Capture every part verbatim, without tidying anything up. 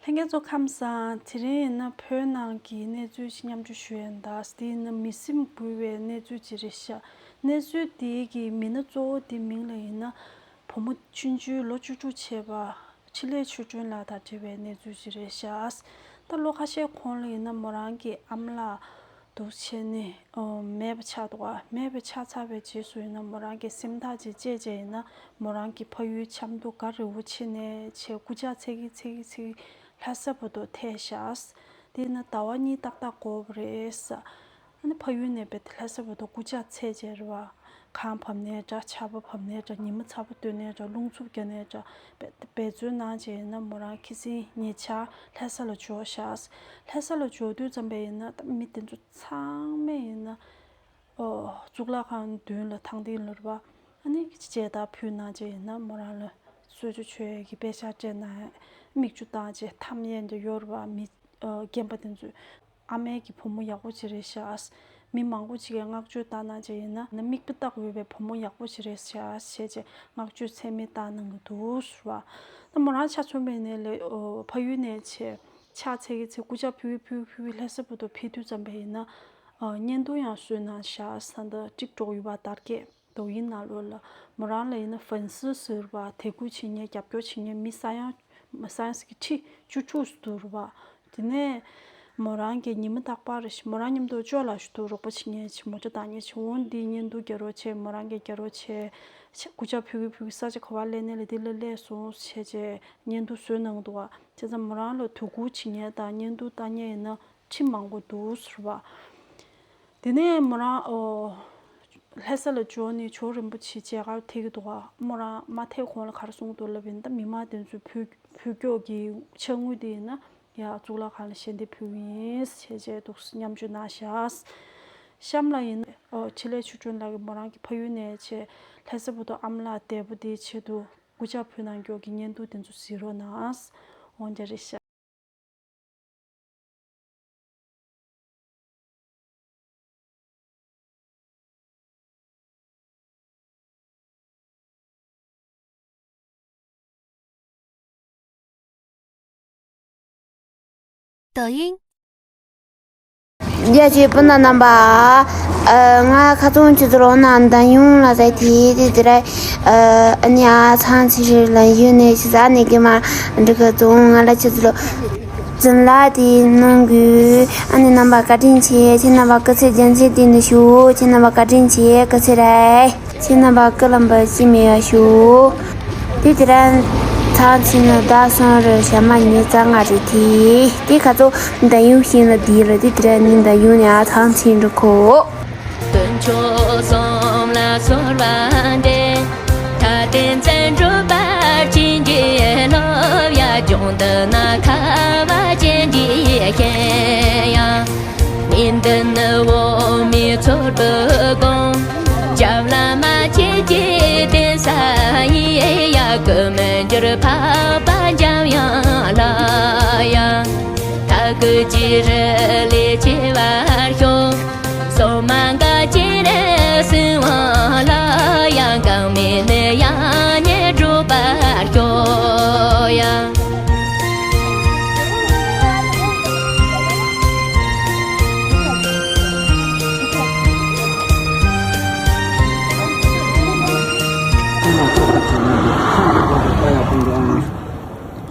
ལྷན་རྒྱས་ཚོ་ཁམས་བཟང་། དེ་རིང་ཡིན་ན་བོད་ནང་གི་གནས་ཚུལ་ཞིག་མཉམ་སྤྱོད་ཞུ་ཡ་ཡིན། ད་དེ་ཡིན་ན་མི་སེམས་འགུལ་བའི་གནས་ཚུལ་ཅིག་རེད་ཤག་གནས་ཚུལ་དེའི་གི་མི་སྣ་གཙོ་བོ་དེ་མིང་ལ་ཡིན་ན་བུ་མོ་ཆུང་ཆུང་ལོ་བཅུ་དྲུག་བྱས་པ་འཕྲིན་ལས་ཆོས་སྒྲོན་ལགས་དང་འབྲེལ་བའི་གནས་ཚུལ་ཅིག་རེད་ཤག་ད་ལོ་ཁ་ཤས་གོང་ལ་ཡིན་ན་མོ་རང་གི་ཨ་མ་ལགས་འདུག་བྱས་ནས་ཨོ་མེད་པ་ཆགས་འདུག་ག་མེད་པ་ཆགས་ཚར་བའི་རྗེས་སུ་ཡིན་ན་མོ་རང་གི་སེམས་ཐག་ཅིག་བཅད་བྱས་ཡིན་ན་མོ་རང་གི་ཕ་ཡུལ་ཆབ་མདོ་སྒ་རི་བོ་ཆེ་ནས་བྱས་རྐུབ་བཀྱག་འཚེར་གི་འཚེར་གི་འཚེར་གི་ལྷ་ས་བར་དུ་ཐལ་ཤག་དེ་ཡིན་ན་ཟླ་བ་གཉིས་ཏག་ཏག་འགོར་བ་རེད། ཨ་ནི་ཕ་ཡུལ་ནས་རྦད་དེ་ལྷ་ས་བར་དུ་རྐུབ་བཀྱག་འཚེར་བྱས་རེད་བ། གངས་བབས་ནའི་འདྲ། ཆར་པ་བབས་ནའི་འདྲ། ཉི་མ་ཚ་པོ་གཏོད་ནའི་འདྲ། རླུང་འཚུབ་རྒྱག་ནའི་འདྲ། རྦད་དེ་འབད་བརྩོན་གནང་བྱས་ཡིན་ན་མོ་རང་ཁ་སང་ཉེ་ཆར་ལྷ་ས་ལ་འབྱོར་ཤག་ལྷ་ས་ལ་འབྱོར་དུས་ཙམ་པ་ཡིན་ན་ད་མི་དེ་ཚོ་ཚང་མས་ཡིན་ན་ཨོ་གཙུག་ལག་ཁང་མདུན་ལ་ཐང་སྟེང་ལ་རེད་བ། ཨ་ནི་མཇལ་དར་ཕུལ་གནང་བྱས་ཡིན་ན་མོ་རང་ལ་གསོལ་ཇ་མཆོད་ཡས་ཀྱི་པད་ཤག་སྤྲད་གནང་། མིག་ཆུ་བཏང་བྱས་འཐམ་ཡས་འདྲ་ཡོད་རེད་བ། མི་ཨ་རྒན་པ་དེ་ཚོས། ཨ་མའི་གི་བུ་མོ་ཡག་པོ་ཅིག་རེད་ཤག་མི་མང་པོ་ཅིག་གིས་བསྔགས་བརྗོད་བཏང་གནང་བྱས་ཡིན་ན་ན་མིག་དཔེ་ལྟ་འོས་པའི་བུ་མོ་ཡག་པོ་ཅིག་རེད་ཤག་ཟེར་བྱས་བསྔགས་བརྗོད་ཚད་མེད་བཏང་གནང་གི་འདུག་ཟེར་བ། ད་མོ་རང་ཆ་མཚོན་པ་ཡིན་ནའི་ལས་ཨོ་ཕ་ཡུལ་ནས་བྱས་ཕྱག་འཚལ་གི་འཚལ་རྐུབ་བཀྱག་ཕུལ་གི་ཕུལ་གི་ཕུལ་གི་ལྷ་ས་བར་དུ་ཕེབས་དུས་ཙམ་པ་ཡིན་ན་ཨ་བརྙན་ཐུང་ཡང་བཟོས་གནང་ཤག་ས་མཐའ་ཊིག་ཊོག་ཡུལ་བ་དར་རྒྱས།抖音ནང་ལོགས་ལ་མོ་རང་ལ་ཡིན་ན་粉丝ཟེར་བ་དད་གུས་བྱེད་མཁན་རྒྱབ་སྐྱོར་བྱེད་མཁན་མི་ས་ཡ་ས་ཡ་ཟིག་གི་ཁྲི་བཅུ་དྲུག་ཙམ་འདུག་རེད་བ། དེ་ནས་མོ་རང་གིས་ཉི་མ་རྟག་པར་རེ་བཞིན་མོ་རང་མཉམ་དུ་ཅོ་ལགས་ཞུ་དུས་རོགས་པ་བྱེད་མཁན་བྱེད་མོ་ཊ་བཏང་མཁན་བྱེད་འོང་འདི་བརྙན་ཐུང་རྒྱག་རོགས་བྱེད། མོ་རང་གིས་རྒྱག་རོགས་བྱེད། རྐུབ་བཀྱག་ཕུལ་གི་ཕུལ་གི་ས་ཆ་ག་པར་སླེབས་ནའི་ལ་འདི་ལ་སླེབས་སོང་བྱས་བྱས་བརྙན་ཐུང་བཟོས་གནང་འདུག་བ། བྱས་ཙང་མོ་རང་ལ་དད་གུས་བྱེད་མཁན་དང་བརྙན་ཐུང་ལྟ་མཁན་ཡིན་ན་ཁྲི་མང་པོ་འདུག་ཟེར་བ། དེ་ནས་མོ་རང་ཨོ་ལྷ་ས་ལ་འབྱོར་ནས་ཇོ་བོ་རིན་པོ་ཆེ་མཇལ་ཁར་ཕེབས་ཀྱི་འདུག་ག་མོ་རང་མ་ཕེབས་གོང་ལ་ག་རེ་གསུངས་འདུག་ལབ་ཡིན་ན་ད་མི་མང་དེ་ཚོས་ཕུལ་ཕུལ་ཀྱོག་གི་ཕྱག་དངུལ་དེ་ཡིན་ན་ཡ་གཙུག་ལག་ཁང་ལ་ཞལ་འདེབས་ཕུལ་གི་ཡིན་ཞེས་བྱས་འདུག་མཉམ་སྤྱོད་གནང་ཤག་གཤམ་ལ་ཡིན་ན་ཨོ་འཕྲིན་ལས་ཆོས་སྒྲོན་ལགས་ཀྱིས་མོ་རང་གི་ཕ་ཡུལ་ནས་བྱས་ལྷ་ས་བར་དུ་ཨ་མ་ལགས་འདས་པོ་དེའི་ཆེད་དུ་སྐུ་ཕྱག་ཕུལ་གནང་ཀྱོག་གི་བརྙན་ཐུང་དེ་ཚོ་གཟིགས་རོགས་གནང་། འོ་འདྲ་རེད་ཤག抖音། རྒྱ་ཆེ་སྤུན་ཟླ་རྣམ་པ། ཨ། ང་ཁ་ཚོན་ཆུ་ཚོད་ལོ་ན་འདམ་ཡོང་ལ་ཟེར་དེ་དེ་དེ་ར། ཨ་ནི་ཨ་ཚང་ཚི་རི་ལ་ཡོད་ནས་ཆི་ཟ་ནས་ཀི་མ་འདི་ག་ཚོང་ང་ལ་ཆུ་ཚོད་ལོ། འཛིན་ལ་དེ་གནང་དགོས། ཨ་ནི་རྣམ་པ་བཀའ་དྲིན་ཆེ། ཁྱེད་རྣམ་པ་སྐུ་ཚེ་རྒྱལ་མཚན་དེ་ནི་ཞུ། ཁྱེད་རྣམ་པ་བཀའ་དྲིན་ཆེ། སྐུ་ཚེ་རེ། ཁྱེད་རྣམ་པ་སྐུ་ལམ་པ་ཅི་མི་ཡ་ཞུ། དེ་དེ་ར་ཚང་ཚི་ནི་ཟླ་གསུམ་རེ་ཞག་མ་ཉི་ཤུ་རྩ་ལྔ་རེད་དེ། དེ་ཁ་ཚོ་འདམ་ཡོང་ཤེས་ན་དེ་ར་དེ་དེ་ར་ནི་འདམ་ཡོང་ནས་ཨ་ཚང་ཚི་འགྲོ་གོ། དཀོན་མཆོག་གསུམ་ལ་གསོལ་བ་འདེབས། ཐ་དད་བརྩོན་འགྲུས་བར་ཆད་ཀྱི་རློབས་ཡ། ལྗོངས་འདི་ན་ཁ་བ་ཅན་གྱི་ཤེས་ཡ། མི་འདི་ནི་འོ་མའི་ཚོགས་དྲུག་སྒོམ། རྒྱབ་ལ་མ་ཆེ་ཀྱི་གདན་ས་ཡིན་ཡ། སྐུ་མི་འགྱུར་འཕགས་པ་འཇམ་དབྱངས་ལ་ཡ། ཐབས་ཀྱི་རི་ལས་ཆེ་བར་ཤོག་སོ་མ་འགའ་ཅི་རེ་སྲིད་དབང་ལ་ཡང་། གང་མེད་ནི་ཡང་ཉེར་སྒྲུབ་པར་ཤོག་ཡ།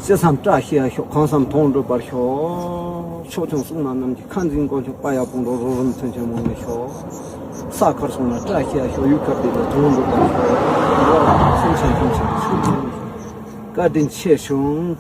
ཅི་བསམ་བཀྲ་ཤིས་ཤོག་གང་བསམ་དོན་འགྲུབ་པར་ཤོག་ཕྱོགས་སྐྱོང་སྲུང་མ་རྣམས་ཀྱི་ཁ་འཛིན་དཀོན་མཆོག་དཔལ་ཡག་དཔུང་གྲོགས་རོགས་རམ་མཐུན་རྐྱེན་མང་ནས་ཤོག་ས་མཁར་སོང་ན་བཀྲ་ཤིས་ཤོག་ཡུལ་མཁར་བསྡད་ན་དོན་འགྲུབ་པར་ཤོག་འགྲོ་བ་སེམས་ཅན་ཐམས་ཅད་ཀྱི་ཚུལ་ཁྲིམས་ཤོག་བཀའ་དྲིན་ཆེ་ཞུ།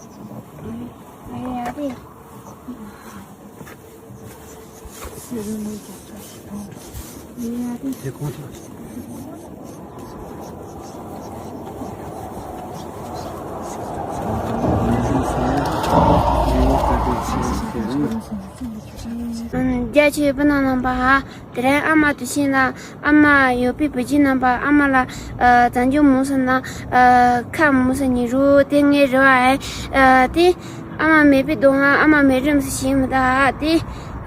རྒྱ་ཆེའི་སྤུན་ཟླ་རྣམ་པ། དེ་རིང་ཨ་མ་དུས་ཆེན་ལ། ཨ་མ་ཡོད་པའི་བུ་རྒྱུད་རྣམ་པ། ཨ་མ་ལ་ཨ་བྱང་ཆུབ་མོ་སོང་ན་ཨ་ཁ་མོ་སོང་ཉི་རུ་དེ་ངའི་རེ་བ་ཨེ། ཨ་དེ་ཨ་མ་མེད་པའི་སྡུག་བསྔལ། ཨ་མ་མེད་རིམ་སུ་ཞིག་མི་ད་དེ།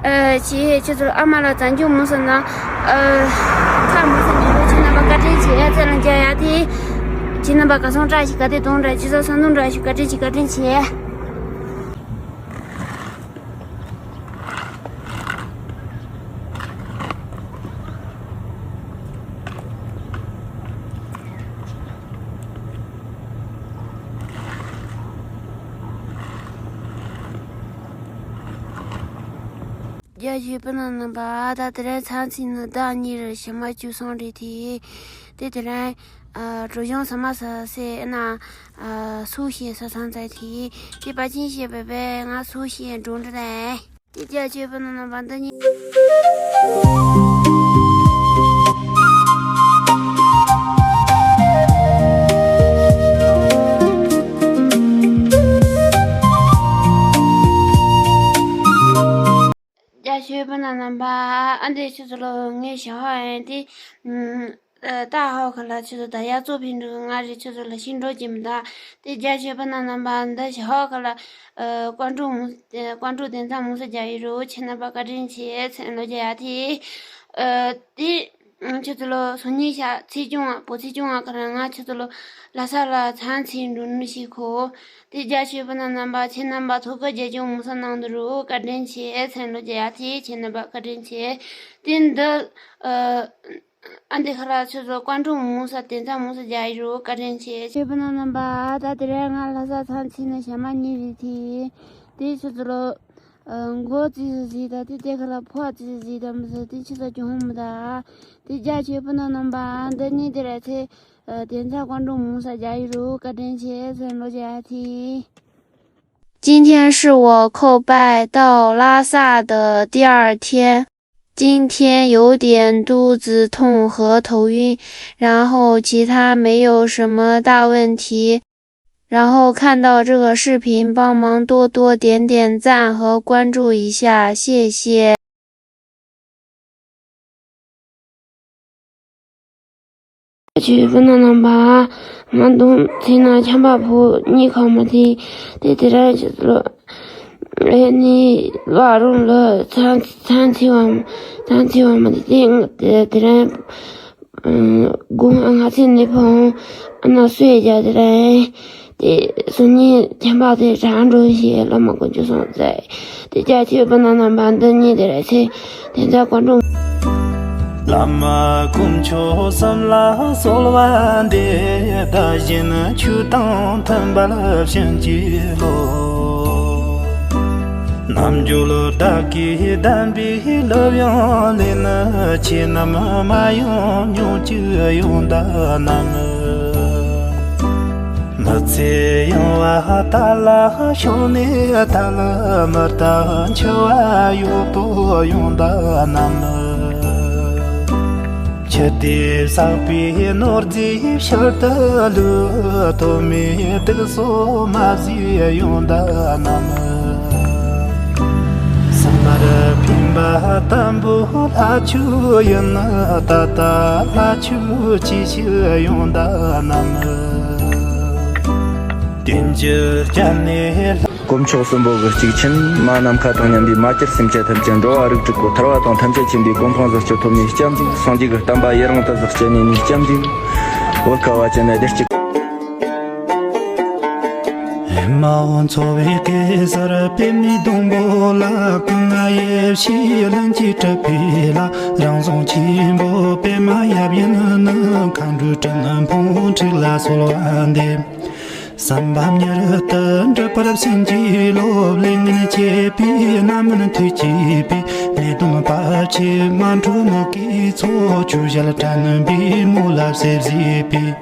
ཨ་ཅི་ཁྱེད་ཚོར་ཨ་མ་ལ་ཨ་བྱང་ཆུབ་མོ་སོང་ན་ཨ་ཁ་མོ་སོང་ཉི་རུ། ཁྱེད་རྣམ་པ་བཀའ་དྲིན་ཆེ། ཨ་ཚེ་ལ་མཇལ་ཡ་དེ། ཁྱེད་རྣམ་པ་ག་སོང་བཀྲ་ཤིས་ག་དེ་གཏོང་འདྲ། ཅི་ཚོ་སང་དུང་འདྲ་ཞུ། བཀའ་དྲིན་ཆེ། བཀའ་དྲིན་ཆེ། རྒྱ་ཆེའི་སྤུན་ཟླ་རྣམ་པ། ད་དེ་རིང་ཚར་ཚིག་ནི་ཟླ་གཉིས་རེ་ཞག་མ་བཅུ་སོང་རེད་དེ། དེ་དེ་རིང་ཨ་བྲོ་གཞུང་ཟ་མ་ཟ་སའི་ཨ་ན་ཨ་སུ་ཤི་ཟ་ཚང་ཚར་དེ། དེ་པ་ཆེན་ཞེས་པའི་པས་ང་སུ་ཤི་འགྲོ་འདྲ་དང་། དེ་རྒྱ་ཆེའི་སྤུན་ཟླ་རྣམ་པ། འདི་ཉིད། རྒྱ་ཆེའི་སྤུན་ཟླ་རྣམ་པ། ཨ་འདི་ཆུ་ཚོད་ལོ་ངའི་ཞག་ཧ་ཡན་དེ། ཨ་ད་ཧོ་ཁ་ལ་ཆུ་ཚོད་ད་ཡ་གཙོ་ཕིན་འགྲོ་ང་རེ་ཆུ་ཚོད་ལ་ཤིང་འགྲོ་གྱིན་མི་ད། དེ་རྒྱ་ཆེ་པ་ན་རྣམ་པ་འདི་ཞི་ཧོ་ཁ་ལ་ཨ་ཀོན་ཀྲུ་མུ་ཀོན་ཀྲུ་དེ་ཚ་མུ་ས་རྒྱ་ཡི་རུ་ཆེ་ན་པ་བཀའ་དྲིན་ཆེ་ཚེ་ལོ་རྒྱ་ཡ་དེ། ཨ་དེ་ཆུ་ཚོད་ལོ་སོ་གཉིས་ཤ་ཚེ་ཅུང་བ་པོ་ཚེ་ཅུང་བ་ཁ་ལ་ང་ཆུ་ཚོད་ལོ་ལ་ས་ལ་ཚང་ཚེ་འགྲོ་ནུ་ཞིག་ཁོ། དེ་རྒྱ་ཆེ་པ་ན་རྣམ་པ་ཆེ་རྣམ་པ་ཐོ་ཀ་རྒྱ་ཅུང་མུ་ས་ནང་དུ་རུ་བཀའ་དྲིན་ཆེ་ཚེ་ལོ་རྒྱ་ཡ་དེ་ཆེ་ན་པ་བཀའ་དྲིན་ཆེ། དེ་འདི་ཨ། ཨ་འདི་ཁ་ལ་ཆུ་ཚོད་ཀོན་ཀྲུ་མུ་ས་དེ་ཚ་མུ་ས་རྒྱ་ཡི་རུ་བཀའ་དྲིན་ཆེ། ཆེ་པ་ན་རྣམ་པ། ད་དེ་རིང་ང་ལྷ་ས་ཚང་ཚིག་ན་ཞག་མ་གཉིས་རེད་དེ། དེ་ཆུ་ཚོད་ལོ་མགོ་ཙི་ཟི་ཟི་ད་དེ་དེ་ཁ་ལ་ཕོ་ཙི་ཟི་ཟི་ད་མི་ཟི་དེ་ཆུ་ཚོད་ཅུང་མི་ད། དེ་རྒྱ་ཆེ་པ་ན་རྣམ་པ། འདི་གཉིས་དེ་ར་ཚེ་དེ་ཚ་ཀོན་ཀྲུ་མུ་ས་རྒྱ་ཡི་རུ་བཀའ་དྲིན་ཆེ་ཚེ་ལོ་རྒྱ་ཡ་དེ། 今天是我叩拜到拉萨的第二天，今天有点肚子痛和头晕，然后其他没有什么大问题。然后看到这个视频，帮忙多多点点赞和关注一下，谢谢。 ཆོས་སྤུན་ཟླ་རྣམ་པ། ང་དུང་ཚེ་ན་ཆམ་པ་ཕོ་གཉིས་ཁ་མ་དེ། དེ་དེ་ར་ཆུ་ལོ། ཨེ་ནི་ལ་རུང་ལ་ཚང་ཚང་ཚེ་བ་ཚང་ཚེ་བ་མ་དེ་དེ་དེ་ར་དགུང་ང་ཚེ་ནི་ཕོ་ཨ་ན་སུའི་རྒྱ་དེ་ར། དེ་སུ་ཉིད་ཁྱིམ་པ་དེ་རང་འགྲོ་ཞེས་བླ་མ་དཀོན་མཆོག་གསུམ་མཛད། དེ་རྒྱ་ཆེ་པོ་ན་རྣམ་པ་འདི་ཉིད་དེ་ར་ཆེ་དེ་ཚ་དཀོན་མཆོག་བླ་མ་དཀོན་མཆོག་གསུམ་ལ་གསོལ་བ་འདེབས། བདག་གཞན་ཆོས་དང་མཐུན་པར་བྱིན་གྱིས་རློབས། རྣལ་འབྱོར་བདག་གིས་གདམས་པའི་སློབ་ཡོན་ལེན། ཆོས་རྣམས་མ་ཡེངས་མྱོང་གྱུར་ཡོན་བདག་རྣམས། མི་ཚེ་ཡང་བ་ཐ་ལ་ཤོར་ནས་ཐ་ལ་མི་ལྟ་འཆི་བ་ཡོད་དོ་ཡོན་བདག་རྣམས། ཆུ་དེ་བསགས་པའི་ནོར་རྫས་ཕྱིར་དུ་ལོས། ཐོག་མའི་སྡིག་སོགས་མ་བཟོད་ཡོན་བདག་རྣམས། སེམས་པར་ཕན་པ་དམ་པོ་ལྷ་ཆོས་ཡིན། ད་ལྟ་ལྷ་ཆོས་ཅི་ཞིག་ཡོན་བདག་རྣམས། དེང་ཕྱིར་སྐྱབས་གནས་ལྷ། དཀོན་མཆོག་གསུམ་པོ་གི་གཅིག་ཆེན་མ་ནམ་མཁའ་དང་མཉམ་པའི་མ་གྱུར་སེམས་ཅན་ཐམས་ཅད་འགྲོ་བ་རིགས་དྲུག་པོ་ཐར་བ་དང་ཐམས་ཅད་མཁྱེན་པའི་གོ་འཕང་གཟིགས་རྒྱུ་ཐོབ་ནས་སྐྱབས་འཇུག་སངས་རྒྱས་ཀྱི་བསྟན་པ་ཡུན་རིང་དུ་གཟིགས་རྒྱུ་ནས་ནས་སྐྱབས་འཇུག་བོད་ཁ་བ་ཅན་ནི་བདེ་སྐྱིད། ཨེ་མ་འོ་འཚོ་བའི་གེ་སར་པདྨའི་སྡོང་པོ་ལ། ཀུན་ལྔ་ཡེ་ཤེས་ལྷུན་གྱིས་གྲུབ་པའི་ལྷ། རང་བྱུང་ཆེན་པོ་པདྨ་ཡབ་ཡིན་ནི། མཁའ་འགྲོའི་སྤྲིན་ཕུང་འཁྲིགས་ལ་གསོལ་བ་འདེབས། བསམ་པ་མྱུར་དུ་འགྲུབ་པར་བྱིན་གྱིས་རློབས། ལས་ངན་སྐྱེས་པའི་རྣམ་སྨིན་མཐུ་སྐྱེས་པའི། ནད་གདོན་བར་ཆད་མ་འཕྲོད་མུ་གེའི་ཚོགས། ཆོས་བཤད་དྲན་པའི་མོད་ལ་གསོལ་བཞེས་པའི།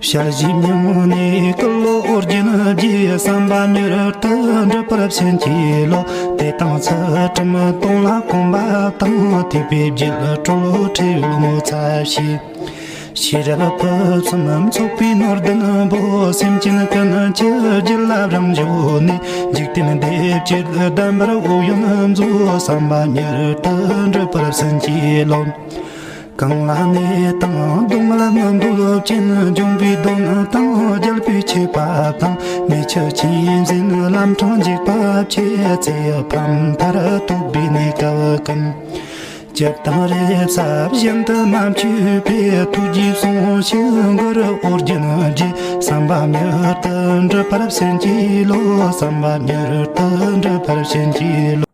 ཞལ་བཞུགས་སྙིང་ནས་སྐུ་ལོ་ཨོ་རྒྱན་བརྒྱའི། བསམ་པ་མྱུར་དུ་འགྲུབ་པར་བྱིན་གྱིས་རློབས། དེ་དང་ཚུལ་ཁྲིམས་སྟོང་ལ་གོམས་པ་དང་། ཐེག་པའི་བརྒྱུད་གྲོལ་ཁྲིད་ཡུལ་ངོ་ཚ་ཞེས། ཤེས་རབ་ཕུན་སུམ་ཚོགས་པའི་ནོར་ལྡན་པོ། སེམས་ཅན་ཀུན་གྱི་རྒྱུད་ལ་རང་བྱོན་ནས། འཇིག་རྟེན་བདེ་སྐྱིད་བདེན་པར་ཨོ་ཡོན་མཛོད། བསམ་པ་མྱུར་དུ་འགྲུབ་པར་བྱིན་གྱིས་རློབས། གང་ལ་ནད་དང་གདོན་ལ་ནི་འདོད་ཅན། འབྱུང་པོའི་གདོན་དང་རྒྱལ་པོའི་ཆད་པ་དང་། མི་ཆོས་ཆེན་ཟིན་ལམ་འཕྲང་འཇིགས་པ་བཅས། ཚེ་ཕམ་མཐར་ཐུག་པའི་གནས་སྐབས་ཀུན། སྤྱིར་བཏང་རེ་ས་གཞན་དུ་མ་མཆིས་པའི། ཐུགས་རྗེས་བཟུང་ཞིང་གུ་རུ་ཨོ་རྒྱན་རྗེས། བསམ་པ་མྱུར་དུ་འགྲུབ་པར་བྱིན་གྱིས་རློབས། བསམ་པ་མྱུར་དུ་འགྲུབ་པར་བྱིན་གྱིས་རློབས།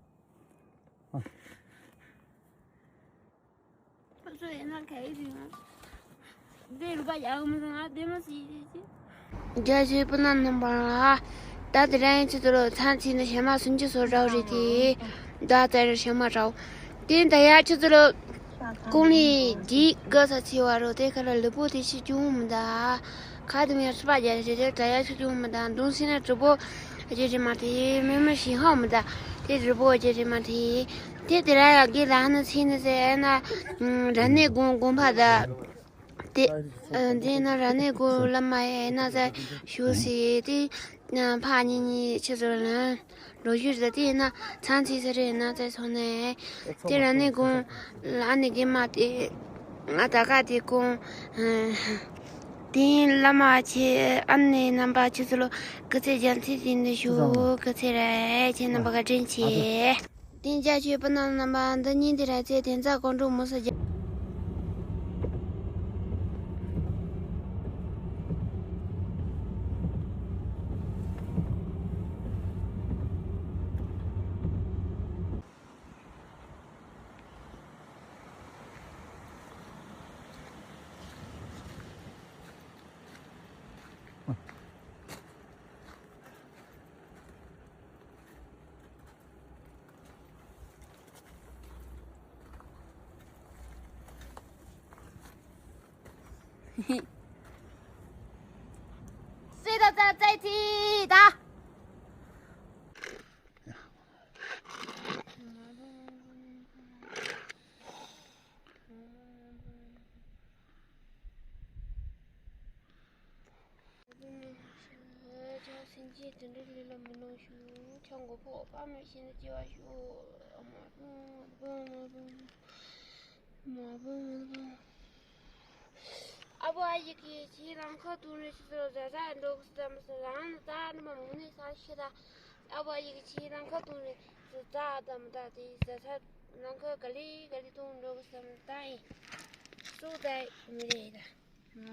རྒྱ་ཆེའི་སྤུན་ཟླ་རྣམ་པ་ལ། ད་དེ་རིང་ཆུ་ཚོད་ལོ་ཚང་ཚིག་ནི་ཞག་མ་སུམ་ཅུ་སོ་གྲངས་རེད་དེ། ད་ལྟར་ཤ་མ་རའོ། དེ་ད་ཡ་ཆུ་ཚོད་ལོ་ཀུང་ལི་འདི་ག་ས་ཆེ་བ་རོ། དེ་ཁ་ལ་ལུས་པོ་དེ་ཤི་ཅུང་མི་ད། ཁ་དུ་མེ་སུ་པ་རྒྱ་རེ་རེ་ད་ཡ་ཤི་ཅུང་མི་ད། འདུང་སེ་ན་གྲི་པོ་རྒྱ་རེ་མ་དེ་མེ་མེ་ཤི་ཧ་མི་ད། དེ་གྲི་པོ་རྒྱ་རེ་མ་དེ། དེ་དེ་ར་ཡ་གི་ལ་ཧ་ན་ཚེ་ནི་ཟེ་ན་ར་ནེ་གུང་གུང་ཕ་ད། དེ་དེ་ན་ར་ནེ་གུང་ལ་མ་ཡ་ན་ཟེ་ཞུ་སེ་དེ། ཕ་གཉིས་གཉིས་ཆུ་ཚོད་ལ་ལོ་རྒྱུས་རེད། དེ་ཡིན་ན་ཚང་ཚིག་ས་རེད་ན་ཚེ་སོང་ནས། དེ་ར་ནི་གུང་ལ་ནི་གེ་མ་དེ་ང་ད་ག་དེ་གུང་། དེ་ཡིན་བླ་མ་ཆེ་ཨ་ནེ་རྣམ་པ་ཆུ་ཚོད་ལོ་སྐུ་ཚེ་རྒྱ་མཚན་དེ་འདི་ཞུ་སྐུ་ཚེ་རེད། ཁྱེད་རྣམ་པ་ག་དྲིན་ཆེ། དེ་རྒྱ་ཆོས་སྤུན་ཟླ་རྣམ་པ་འདི་གཉིས་དེ་ར་ཚེ་དེ་ཚ་ཀོང་ཀྲུག་མུ་ས་རྒྱ། སྲིད་དང་རྩ་རྩེད་ཐིག་ད། སེམས་ཅན་དེ་འདྲའི་ལུས་ལ་མི་སྣང་ཞུ། ཆང་མགོ་ཕོག་དཔའ་མོས་བྱས་ནས་སྐྱེ་བ་ཤོག། མ་བུ་མ་བུ་མ་བུ། ཨ་བ་ཡི་གེ་ཆེ་རང་ཁ་ཐུག་ནས་ཆུ་ཚོད་ཟ་ཟ་འགྲོ་གི་བསམ་སོང་། རང་ནི་ད་ནི་མ་མུ་ནས་ས་ཤི་ད། ཨ་བ་ཡི་གེ་ཆེ་རང་ཁ་ཐུག་ནས་ཟ་ཟ་ད་མི་ད་དེ་ཟ་ས་རང་ཁ་ག་ལེ་ག་ལེ་ཐུག་འགྲོ་གི་བསམ་ད་ཡིན། སུ་ད་མི་རེད་ད།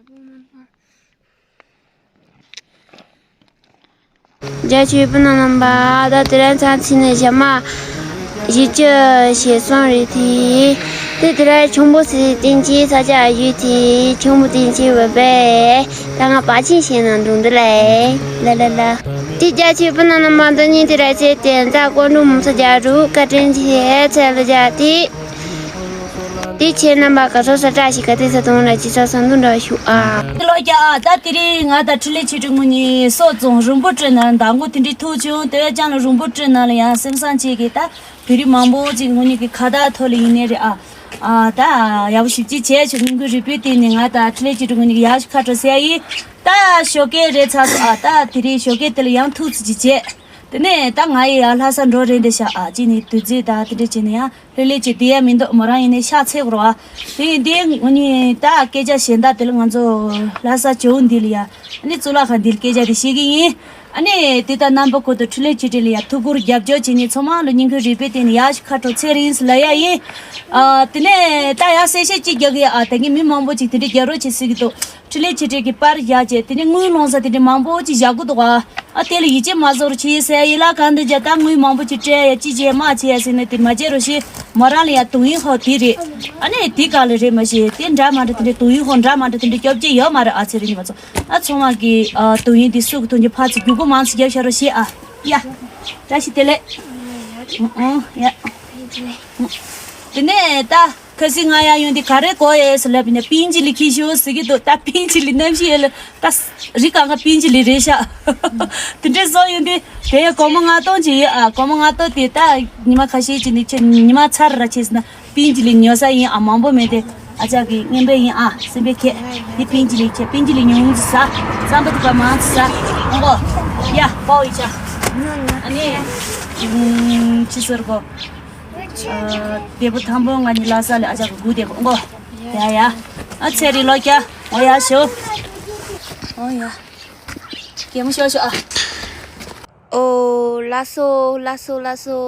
རྒྱ་ཆོས་སྤུན་ཟླ་རྣམ་པ། ད་དེ་རིང་ཚང་ཚིག་ནས་ཞག་མ་བཞི་བཅུ་ཞེ་གསུམ་རེད་དེ། དེ་དེ་རིང་ཆུང་པོ་སི་སྟེང་གི་ས་ཆ་ཡོད་དེ། ཆུང་པོ་སྟེང་གི་བོད་པས་ད་ང་པ་ཆེན་བཤད་ན་འདུག་འདི་ལས་ལ་ལ་ལ། དེ་རྒྱ་ཆོས་སྤུན་ཟླ་རྣམ་པ་འདི་གཉིས་དེ་ར་ཚེ་དེ་ཚ་ཀོང་ཀྲུག་མུ་ས་རྒྱ་རུ་བཀའ་དྲིན་ཆེ་ཚེ་ལ་རྒྱ་དེ། དེ་ཁྱེད་རྣམ་པ་ག་ཚོད་ས་བཀྲ་ཤིས་ག་དེ་ས་དུང་ལ་ཅི་ས་ས་འདུ་འདྲ་ཞུ་ཨ། ལོ་རྒྱ་ཨ། ད་དེ་རིང་ང་དང་འཕྲིན་ལས་ཆོས་སྒྲོན་ངོ་གཉིས་སོག་རྫོང་རིན་པོ་ཆེ་ན་མདང་དགོང་དེ་འདྲའི་ཐུག་བྱུང་། དེ་བས་ཀྱང་ལ་རིན་པོ་ཆེ་ན་ལ་ཡང་སེམས་བཟང་ཅིག་གིས་ད་བོད་རིགས་མང་པོ་ཅིག་ངོ་གཉིས་ཀྱི་ཁ་བརྡ་ཐོག་ལ་ཡིན་ནའི་རེད་ཨ། ཨ་ད་ཡག་པོ་ཞིབ་ཅིག་བྱས་ཆོག་སྙིང་ཁུང་རུས་པའི་གཏིང་ནས་ང་དང་འཕྲིན་ལས་ཆོས་སྒྲོན་ངོ་གཉིས་ཀྱི་ཡག་ཞིག་ཁ་དྲོ་ཟེར་ཡ་ཡིན། ད་ཞོགས་ཀས་རེད་ཚར་སོང་ཨ། ད་དེ་རིང་ཞོགས་ཀས་དེ་ལ་ཡང་ཐུག་ཚུལ་ཅིག་བྱས། དེ་ནས་ད་ང་ཡི་ཡང་ལྷ་ས་འགྲོ་རན་འདི་ཤག་ཨ། གཅིག་ནི་དུས་ཚོད་ད་དེ་འདྲ་བྱས་ནས་ཡང་ལྷོད་ལྷོད་ཅིག་བསྡད་ཡ་མི་འདུག་མོ་རང་ཡིན་ནའི་ཤག་ཚེག་རོ་ཨ། དེ་ཡིན་དེ་ངོ་ནི་ད་སྐད་ཆ་གཞན་དག་དེ་ལ་ང་ཚོ་ལྷ་ས་ཇོ་བོ་འདི་ལ་ཡ་ཨ་ནི་གཙུག་ལག་ཁང་འདི་ལ་སྐད་ཆ་དེ་བཤད་ཀྱི་ཡིན། ཨ་ནི་དེ་ལྟར་རྣམ་པ་ཀུན་ཏུ་འཕྲིན་ལས་ཆོས་སྒྲོན་ལ་ཡ་ཐུགས་ཁུར་རྒྱབ་སྐྱོར་བྱས་ནས་ཚང་མ་ལ་སྙིང་ཁུང་རུས་པའི་གཏིང་ནས་ཡག་ཞིག་ཁ་དྲོ་ཚེ་རིང་ཟེར་ལབ་ཡ་ཡིན། ཨ་དེ་ནས་ད་ཡང་གསལ་བཤད་ཅིག་རྒྱག་གི་ཡ། ཨ་ད་གིན་མི་མང་པོ་ཅིག་དེ་འདྲ་རྒྱག་རོགས་བྱེད་ཟེར་གི་འདུག་འཕྲིན་ལས་ཆོས་སྒྲོན་གྱི་པར་བཞག་བྱས་དེ་ནས་དངུལ་སློང་ས་དེ་འདྲ་མང་པོ་ཅིག་བཞག་གི་འདུག་ཨ། ཨ་དེ་ལ་ཡིད་ཆེས་མ་བཟོ་རོགས་བྱེད་ཟེར་ཡ་ཡིན་ལ། གང་འདི་བྱས་ད་དངུལ་མང་པོ་ཅིག་སྤྲད་ཡ་ཅི་བྱས་མ་བྱས་ཡ་ཟེར་ནས་དེ་མ་བྱེད་རོགས་བྱེད། མོ་རང་ལ་ཡ་དུང་ཡིན་ཧོ་དེ་རེད། ཨ་ནས་དེ་ག་ལ་རེད་མ་ཤེས། དེ་འདྲ་མ་འདྲ་དེ་འདྲ་དུང་ཡིན་ཧོ་འདྲ་མ་འདྲ་དེ་འདྲ་སྐྱོབ་བྱེད་ཡོད་མ་རེད་ཨ། ཚེ་རིང་མ་ཚོ་ཨ་ཚང་མ་གི་ཨ་དུང་ཡིན་དེ་སུ་གི་དུང་གི་ཕར་ཚུར་རྒྱུག་པ་མང་ཚོ་རྒྱབ་བཞག་རོགས་བྱེད་ཨ། ཡ། བཀྲ་ཤིས་བདེ་ལེགས། ཨོ་ཡ། དེ་ནས་ད། ཁ་སང་ང་ཡང་ཡོང་དུས་ག་རེ་དགོས་ཡོད་ཟེར་ལབ་ནས་པིན་ཅི་ལི་ཁྱེར་ཤོག་ཟེར་གྱི་འདུག་ད་པིན་ཅི་ལི་རྣམ་ཤེས་ཡོད་ལ་ད་རི་གང་ག་པིན་ཅི་ལི་རེད་ཤག་དེ་འདྲས་བཟོ་ཡོང་དུས་དེ་ཡང་སྒོར་མོ་ལྔ་སྟོང་ཅིག་ཡོད་ཨ། སྒོར་མོ་ལྔ་སྟོང་དེ་ད་ཉི་མ་ཁ་ཤས་ཅིག་ནས་ཁྱེད་ཉི་མ་ཚར་ར་ཆེ་ཟེར་ན་པིན་ཅི་ལི་ཉོ་ས་ཡིན་ཨ། མང་པོ་མེད་དེ་ཨ་ཅག་གི་རྔན་པས་ཡིན་ཨ། སེམས་པས་ཁྱེད་དེ་པིན་ཅི་ལི་ཁྱེད་པིན་ཅི་ལི་ཉུང་ཙམ་ཟ། རྩམ་པ་དེ་ག་མང་ཙམ་ཟ། ཨོ་གོ་ཡ་པའོ་ཡི་ཅག་ཨ་ནི་ཅི་ཟེར་གོ། ཨ་དེ་པོ་དང་པོ་ང་གཉིས་ལྷ་ས་ལ་ཨ་ཅག་གི་སྒུག་བསྡད་གོ་ཨོ་གོ། ཡ་ཡ། ཨ་ཚེ་རིང་ལོ་རྒྱ། ཨོ་ཡ་ཤོ། ཨོ་ཡ། གད་མོ་ཤོར་ཤོར་ཨ། ཨོ་ལགས་སོ་ལགས་སོ་ལགས་སོ།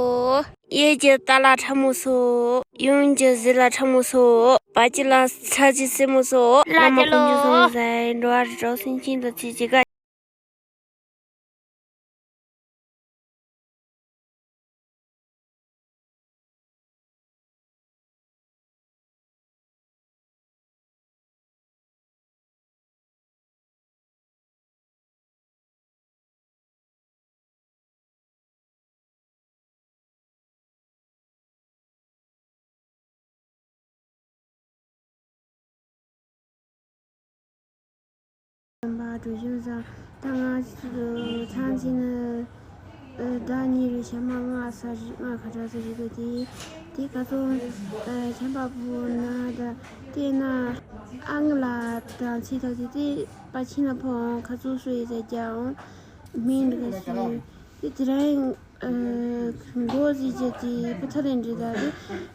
གཡས་ཀྱི་རྟ་ལ་ཁྲ་མོ་སོ། གཡོན་གྱི་གཟི་ལ་ཁྲ་མོ་སོ། བར་གྱི་ལ་ས་གྱི་སེ་མོ་སོ། བླ་མ་དཀོན་མཆོག་གསུམ་བཟང་། འགྲོ་བ་རིགས་དྲུག་སེམས་ཅན་དང་ཆོས་ཀྱི་བཀའ། རྣམ་པ་བགྲོ་གཞུང་བཟང་། ད་ང་ཚོ་ཚང་ཚིང་ནི་ཟླ་གཉིས་རེ་ཞག་མ་ལྔ་ས་རེད། ལྔ་ཁ་གྲངས་ས་རེད་པས། དེ་དེ་ཁ་སང་ཆམ་པ་པོ་ན་ད་དེ་ན་ཨ་ང་ལ་དང་ཚེ་ཐག་དེ་དེ་པ་ཆིན་ལ་ཕོ་ཁ་ཚོ་སོ་ཡི་ཟ་རྒྱ་འོང་མིན་འདི་ག་སུ་དེ་དེ་རིང་མགོ་ཟི་རྒྱ་དེ་པ་ཚ་ལེན་འདྲི་ད་དེ་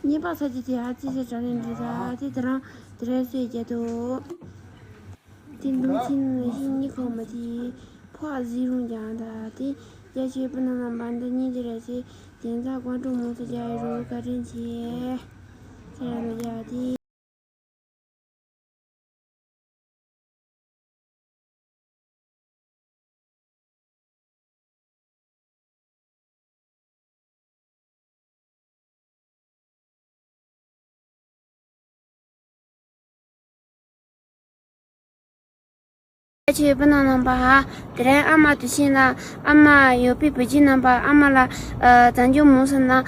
ཉེས་པ་ཚ་རྒྱ་དེ་ཧ་ཙི་ཟི་དྲ་ལེན་འདྲི་ད་དེ་དེ་རང་དེ་རིང་སོ་ཡི་རྒྱ་དོ། དེ་འདུག་ཕྱིན་ནས་ཤིང་གཉིས་ཁོག་མ་དེ་ཕོ་ཨ་ཟི་རུང་ཀྱང་ད་དེ་རྒྱ་ཆེ་སྤུན་ན་རྣམ་པ་འདི་གཉིས་དེ་ར་ཆེ་དེ་ཚ་ཀོང་ཀྲུང་མོ་ཚོ་རྒྱ་ཡི་རུ་བཀའ་དྲིན་ཆེ་ཁྱེད་རང་ལ་རྒྱ་དེ། ཆོས་སྤུན་ན་རྣམ་པ། དེ་རིང་ཨ་མ་དུས་ཆེན་ལ་ཨ་མ་ཡོད་པའི་བུ་རྒྱུད་རྣམ་པ་ཨ་མ་ལ་ཨ་བྱང་ཆུབ་མུ་སི་ན་ཨ་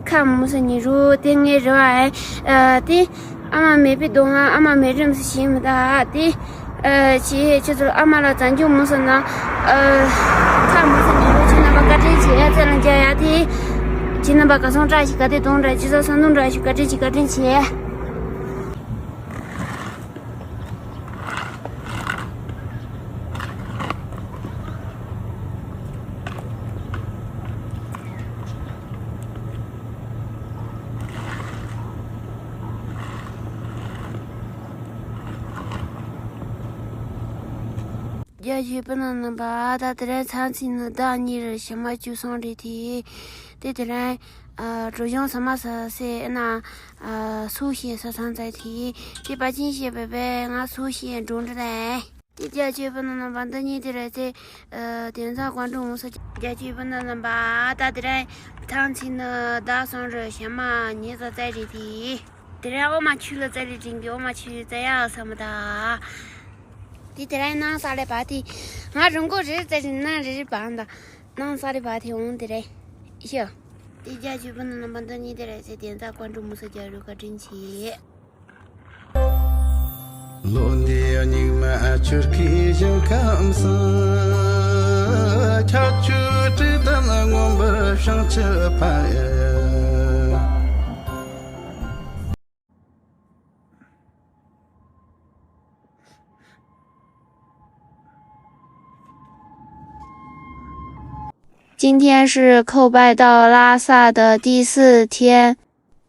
ཁ་མུ་སི་ཉི་རུ་དེ་ངའི་རེ་བ་ཨེ་ཨ་དེ། ཨ་མ་མེད་པའི་སྡུག་བསྔལ་ཨ་མ་མེད་རིམ་སུ་ཞིག་མི་ད་དེ། ཨ་ཆེ་ཁྱེད་ཚོར་ཨ་མ་ལ་བྱང་ཆུབ་མུ་སི་ན་ཨ་ཁ་མུ་སི་ཉི་རུ་ཆེ་རྣམ་པ་བཀའ་དྲིན་ཆེ་ཚེ་ལ་མཇལ་ཡ་དེ། ཁྱེད་རྣམ་པ་ག་སོང་བཀྲ་ཤིས་ག་དེ་དོང་བཀྲ་ཅི་ས་ས་འདུང་བཀྲ་ཤིས་བཀའ་དྲིན་ཆེ་བཀའ་དྲིན་ཆེ། རྒྱ་ཆེ་སྤུན་ན་རྣམ་པ། ད་དེ་རིང་ཚང་ཚིང་ནི་ཟླ་གཉིས་རེ་ཞག་མ་བཅུ་གསུམ་རེད་དེ། དེ་དེ་རིང་ཨ་བྲོ་གཞུང་ས་མ་ས་སེ་ཨ་ན་ཨ་སུ་ཤེས་ས་ཚང་ཚ་དེ་དེ་པ་ཅིན་ཤེས་པའི་པའི་ང་སུ་ཤེས་འགྲོ་འདྲ་དེ། དེ་རྒྱ་ཆེ་སྤུན་ན་རྣམ་པ་འདི་གཉིས་དེ་རེད་དེ། ཨ་དེ་ཚ་ཀོང་ཀྲུང་མུ་སི་རྒྱ་ཆེ་སྤུན་ན་རྣམ་པ། ད་དེ་རིང་ཚང་ཚིང་ནི་ཟླ་གསུམ་རེ་ཞག་མ་ཉི་ཤུ་རྩ་རེད་དེ། དེ་རིང་ཨོ་མ་ཆུ་ལ་རྩ་ལེ་དྲིན་གི་ཨོ་མ་ཆུ་རྩ་ཡག་ས་མ་ད། དེ་དེ་རིང་ནང་ས་ལེ་བ་དེ། ང་རང་མགོ་རེ་རྩ་རེ་ནང་རེ་རེ་བ་འདའ། ནང་ས་ལེ་བ་དེ་འོང་དེ་རེད། ཤོ། དེ་རྒྱ་ཆེ་སྤུན་ན་རྣམ་པ་འདི་གཉིས་དེ་རེད་ཟེར་དེ་ཚ་ཀོང་ཀྲུང་མུ་སི་རྒྱ་རུ་བཀའ་དྲིན་ཆེ། ལོ་འདིའི་སྙིགས་མ་ཆུ་སྐྱེས་ཞིང་ཁམས་སུ། ཁྱབ་ཆུ་དྲི་ལྡན་མངོན་པར་བྱང་ཆུབ་ཕ། 今天是叩拜到拉萨的第四天，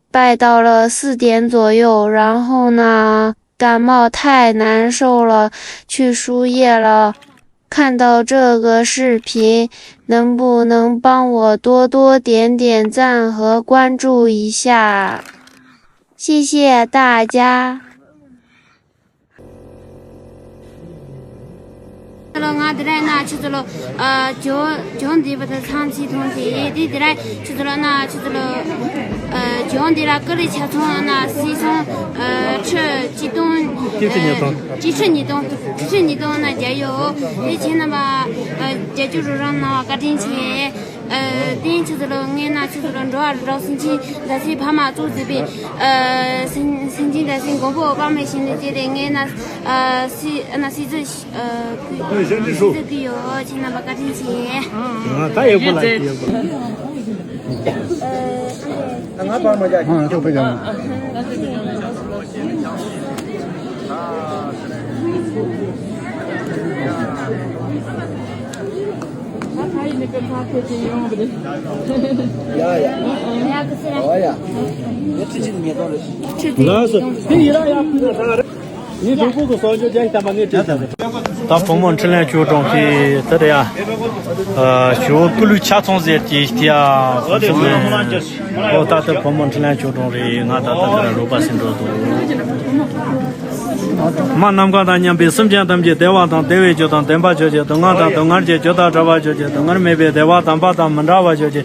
拜到了四点左右，然后呢，感冒太难受了，去输液了。看到这个视频，能不能帮我多多点点赞和关注一下？谢谢大家。 ང་དེ་རིང་ན་ཆུ་ཚོད་ལོ་ཨ་ཇོ་ཇོ་འདི་བ་ད་ཚང་ཚིག་ཐོང་དེ་དེ་དེ་རིང་ཆུ་ཚོད་ལོ་ན་ཆུ་ཚོད་ལོ་ཨ་ཇོ་འདི་ལ་ཀི་ལི་ཆ་ཚོང་ན་སི་སོང་ཨ་ཁྲི་ཅི་ཏོང་ཅི་ཁྲི་ཉིས་སྟོང་ཅི་ཁྲི་ཉིས་སྟོང་ཅི་ཁྲི་ཉིས་སྟོང་ན་རྒྱ་ཡོ་དེ་ཁྱེད་རྣམ་པ་ཨ་རྒྱ་ཇུ་རུ་རང་ན་བ་བཀའ་དྲིན་ཆེ། ཨ་དེ་ཆུ་ཚོད་ལོ་ངའི་ན་ཆུ་ཚོད་ལོ་འགྲོ་བ་རུ་རོགས་སུན་ཆི་ད་སི་ཕ་མ་ཙུག་ཟི་པི་ཨ་སིན་སིན་ཆི་ད་སི་མགོན་པོ་པ་མེ་ཤིན་ནི་ཅེ་དེ་ངའི་ན་ཨ་སི་ཨ་ན་སི་ཙི་ཨ་ཀུ་སི་ཙི་ཀུ་ཡོ་ཁྱེད་རྣམ་པ་བཀའ་དྲིན་ཆེ། ང་ད་ཡོད་པོ་ལ་ཡོད་པོ་ལ། ང་པར་མ་རྒྱག་ང་ཐོག་པ་རྒྱག་ཡ་ཡ། ཨོ་ཡ། ལགས་སོ། དེ་ཡི་ར་ཡ། ངས་གྲོགས་པོ་གི་གསོག་འཇོག་རྒྱག་ཡིན་དམ་པ་ངས་བྲིས་ད། ད་བུ་མོ་འཕྲིན་ལས་ཆོས་གྲོང་གི་དེ་རེད་ཡ། ཞོ་ཀུ་ལུ་ཆ་ཚང་ཟེར་གྱི་དེ་ཡ། ཨོ་ད་ལྟ་བུ་མོ་འཕྲིན་ལས་ཆོས་གྲོང་རེད། ང་ད་ལྟ་དེ་ར་རོགས་པ་ཟིན་འགྲོ་འདུག་མ་ནམ་མཁའ་དང་མཉམ་པའི་སེམས་ཅན་ཐམས་ཅད་བདེ་བ་དང་བདེ་བའི་རྒྱུ་དང་ལྡན་པ་ཆོས་ཀྱི་སྡུག་བསྔལ་དང་སྡུག་བསྔལ་གྱི་རྒྱུ་དང་བྲལ་བ་ཆོས་ཀྱི་སྡུག་བསྔལ་མེད་པའི་བདེ་བ་དམ་པ་དང་མི་འབྲལ་བ་ཆོས་ཀྱི་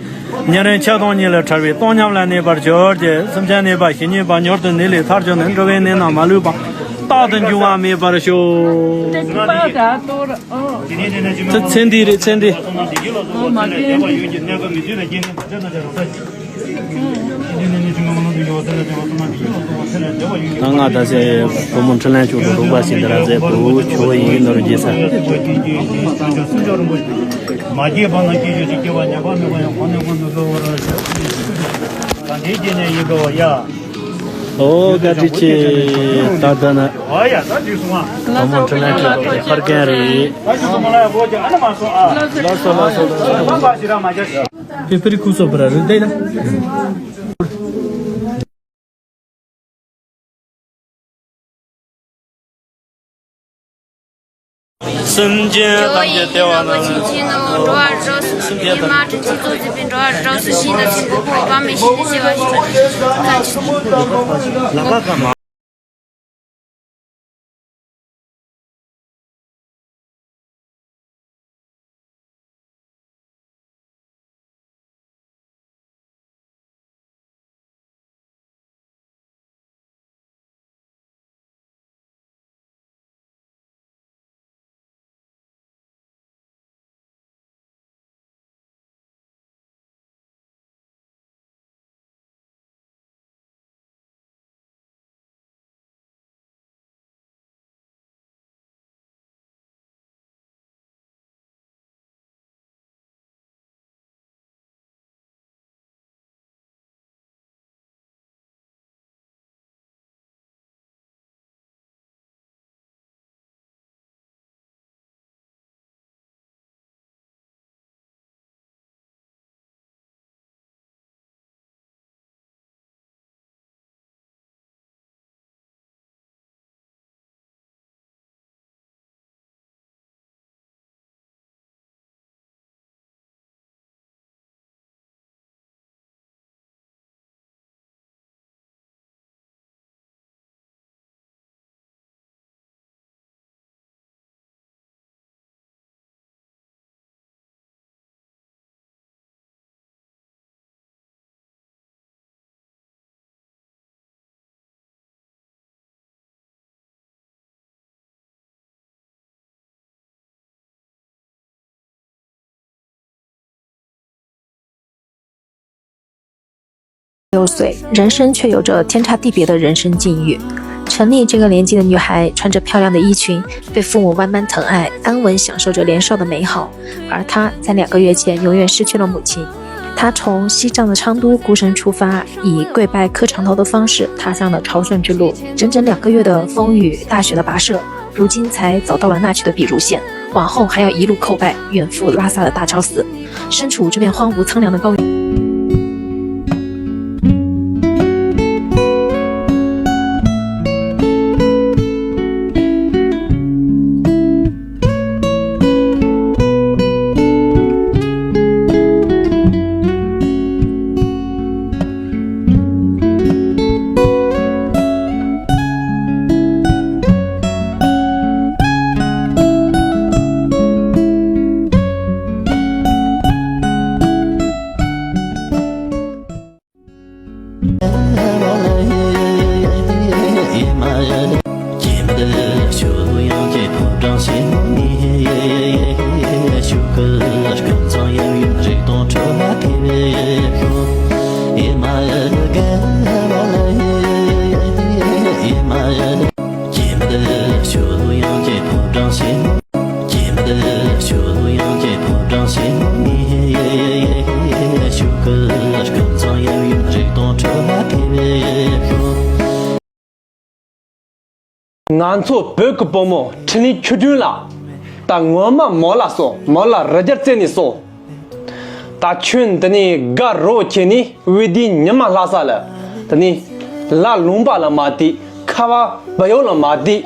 ཉེ་རིང་ཆགས་སྡང་གཉིས་ལས་ཐར་བའི་སྟོང་ཉམས་ལ་གནས་པར་གྱུར་ཅིག་སེམས་ཅན་ནད་པ་ཞི་ཉེས་པ་མྱུར་དུ་ནད་ལས་ཐར་གྱུར་ནས་འགྲོ་བའི་ནད་རྣམས་མ་ལུས་པ། རྟག་ཏུ་འབྱུང་བ་མེད་པར་ཤོག་ཚེ་འདི་རེད། ཚེ་འདི། ང་ད་སེ་བུ་མོ་འཕྲིན་ལས་ཆོས་སྒྲོན་རོགས་པ་ཞིག་འདི་ར་ཟེར་བུ་ཆོས་ཡིན་ནོར་རྒྱས་ས། མ་སྐྱེས་པ་ན་སྐྱེ་ཞིང་སྐྱེ་བ་ཉམས་པ་མེད་པ་ཡང་གོང་ནས་གོང་དུ་འགྲོ་བར་ཤོག་གང་དེའི་རྐྱེན་ནས་ཡིན་པའོ་ཡ། ཨོ་བཀའ་དྲིན་ཆེ། ད་ལྟ་ན། ཨོ་ཡ་ད་འཇུས་སོང་ཨ། བུ་མོ་འཕྲིན་ལས་ཆོས་སྒྲོན་ཕར་རྒན་རེད། ད་འཇུས་སོང་མ་ལ་ཡ་བོ་ཀྱི་ཨ་ན་མ་སོང་ཨ། ལགས་སོ་ལགས་སོ་ལགས་སོ། ཕེ་ཕེ་རི་ཁུ་སོ་པ་ར་རུ་དེ་ན། སེམས་ཅན་ཐམས་ཅད་བདེ་བ་ན། སེམས་ཅན་ཐམས་ཅད།六岁，人生却有着天差地别的人生境遇。陈丽这个年纪的女孩，穿着漂亮的衣裙，被父母万般疼爱，安稳享受着年少的美好。而她在两个月前永远失去了母亲。她从西藏的昌都孤身出发，以跪拜磕长头的方式踏上了朝圣之路。整整两个月的风雨大雪的跋涉，如今才走到了那曲的比如线，往后还要一路叩拜，远赴拉萨的大昭寺。身处这片荒芜苍凉的高原。ང་ཚོ་བོད་ཀྱི་བུ་མོ་འཕྲིན་ལས་ཆོས་སྒྲོན་ལགས། ད་ངོ་མ་མོ་ལ་སོ་མོ་ལ་རི་རྒྱལ་རྩེ་ནས་སོ། ད་ཁྱོད་འདི་ནས་དགའ་རོགས་བྱས་ནས་དབུས་དུས་ཉི་མ་ལྷ་ས་ལ། དེ་ནས་ལ་ལུང་པ་ལ་མ་བལྟས། ཁ་བ་བུ་ཡོག་ལ་མ་བལྟས།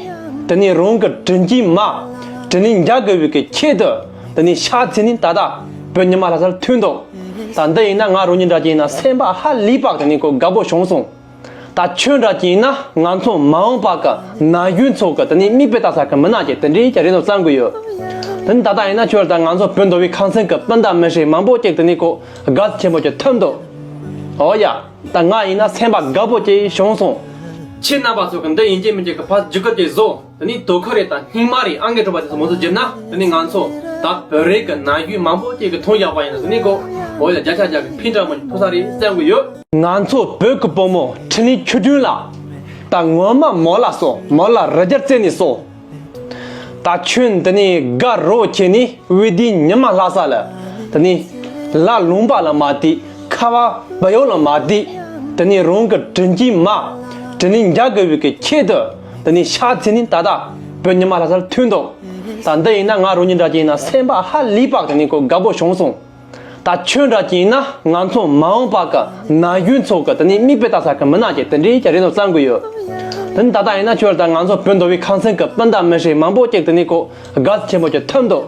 དེ་ནས་རང་གི་དྲིན་གྱི་མ། དྲིན་ལན་འཇལ་དགོས་པའི་གི་ཆེད་དུ། དེ་ནས་ཕྱག་འཚལ་ནས་ད་ལྟ་བོད་ཉི་མ་ལྷ་སར་ཐོན་འདུག་ད་འདི་ཡིན་ན་ང་རང་ཉིད་འདྲ་ཅིག་ཡིན་ན་སེམས་པ་ཧ་ལས་པ་དེ་ནས་ཁོ་དགའ་པོ་བྱུང་སོང་། ད་ཁྱོད་འདྲ་ཅིག་ཡིན་ན་ང་ཚོ་མ་འོངས་པ་གི་ན་གཞོན་ཚོ་གི་དེ་ནས་མིག་དཔེ་ལྟ་ས་གི་མི་ནག་ཅིག་དེ་འདྲའི་ཅིག་རེད་འདུག་བསམ་གི་ཡོད། དེ་ནས་ད་ལྟ་ཡིན་ན་ཁྱོད་ད་ང་ཚོ་བོད་མདོ་དབུས་ཁམས་ཚན་གི་སྤུན་ཟླ་མི་སེར་མང་པོ་ཅིག་དེ་ནས་ཁོ་དགའ་ཆེན་པོ་ཅིག་ཐོབ་འདུག་ཨོ་ཡ། ད་ང་ཡིན་ན་སེམས་པ་དགའ་པོ་ཅིག་བྱུང་སོང་། ཁྱེད་རྣམ་པ་ཚོ་གི་འདི་ཡིན་གཅིག་མིན་གཅིག་གི་ཕར་རྒྱུག་ཁུར་གྱིས་བཟོ། དེ་ནས་དོ་ཁུར་རེ་དང་སྙིང་མ་རེ་ཨང་ཀི་གྲུབ་པ་དེ་ཚོ་མང་ཚོགས་བརྒྱུད་ན། དེ་ནས་ང་ཚོ་ད་བོད་རིགས་ཀྱི་ནང་ཡུལ་མང་པོ་ཅིག་གི་མཐོང་ཡག་པ་ཡིན་ན། དེ་ནས་ཀོ་འོ་ཡ་བརྒྱ་ཆ་བརྒྱ་གི་ཕན་གྲངས་མ་ཐོབ་ས་རེད་བསམ་གི་ཡོད། ང་ཚོ་བོད་ཀྱི་བུ་མོ་འཕྲིན་ལས་ཆོས་སྒྲོན་ལགས། ད་ངོ་མ་མོ་ལ་སོ་མོ་ལ་རི་རྒྱལ་རྩེ་ནས་སོ། ད་ཁྱོད་འདི་ནས་དགའ་རོགས་བྱས་ནས་དབུས་དུས་ཉི་མ་ལྷ་ས་ལ། དེ་ནས་ལ་ལུང་པ་ལ་མ་བསྡད། ཁ་བ་བུ་ཡོག་ལ་མ་བསྡད། དེ་ནས་རང་གི་དྲིན་གྱི་མ་དྲིན་ལན་འཇལ་དགོས་པའི་གི་ཆེད་དུ། དེ་ནས་ཤ་ཚ་ནས་ད་ལྟ་བོད་ཉི་མ་ལྷ་སར་ཐོན་འདུག་ད་འདི་ཡིན་ན་ང་རང་ཉིད་འདྲ་ཅིག་ཡིན་ན་སེམས་པ་ཧ་ལས་པ་དེ་ནས་ཀོ་དགའ་པོ་བྱུང་སོང་། ད་ཁྱོད་འདྲ་ཅིག་ཡིན་ན་ང་ཚོ་མ་འོངས་པ་གི་ན་གཞོན་ཚོ་གི་དེ་ནས་མིག་དཔེ་ལྟ་ས་གི་མི་ནག་ཅིག་དེ་འདྲའི་ཅིག་རེད་འདུག་བསམ་གི་ཡོད། དེ་ནས་ད་ལྟ་ཡིན་ན་ཁྱོད་ད་ང་ཚོ་བོད་མདོ་དབུས་ཁམས་ཚན་གི་སྤུན་ཟླ་མི་སེར་མང་པོ་ཅིག་དེ་ནས་ཀོ་དགའ་ཚོར་ཆེན་པོ་ཅིག་ཐོབ་འདུག་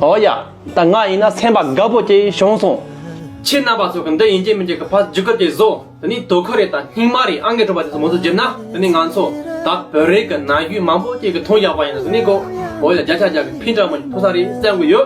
འོ་ཡ། ད་ང་ཡིན་ན་སེམས་པ་དགའ་པོ་ཅིག་བྱུང་སོང་། ཁྱེད་རྣམ་པ་ཚོ་གི་འདི་ཡིན་གཅིག་མིན་གཅིག་གི་ཕར་རྒྱུག་ཁུར་གྱིས་བཟོ། དེ་ནས་དོ་ཁུར་རེ་དང་སྙིང་མ་རེ་ཨང་ཀི་གྲུབ་པ་དེ་ཚོ་མང་ཚོགས་བརྒྱུད་ན། དེ་ནས་ང་ཚོ་ད་བོད་རིགས་ཀྱི་ནང་ཡུལ་མང་པོ་ཅིག་གི་མཐོང་ཡག་པ་ཡིན་ན། དེ་ནས་ཀོ་འོ་ཡ་བརྒྱ་ཆ་བརྒྱ་གི་ཕན་གྲངས་མ་ཐོབ་ས་རེད་བསམ་གི་ཡོད།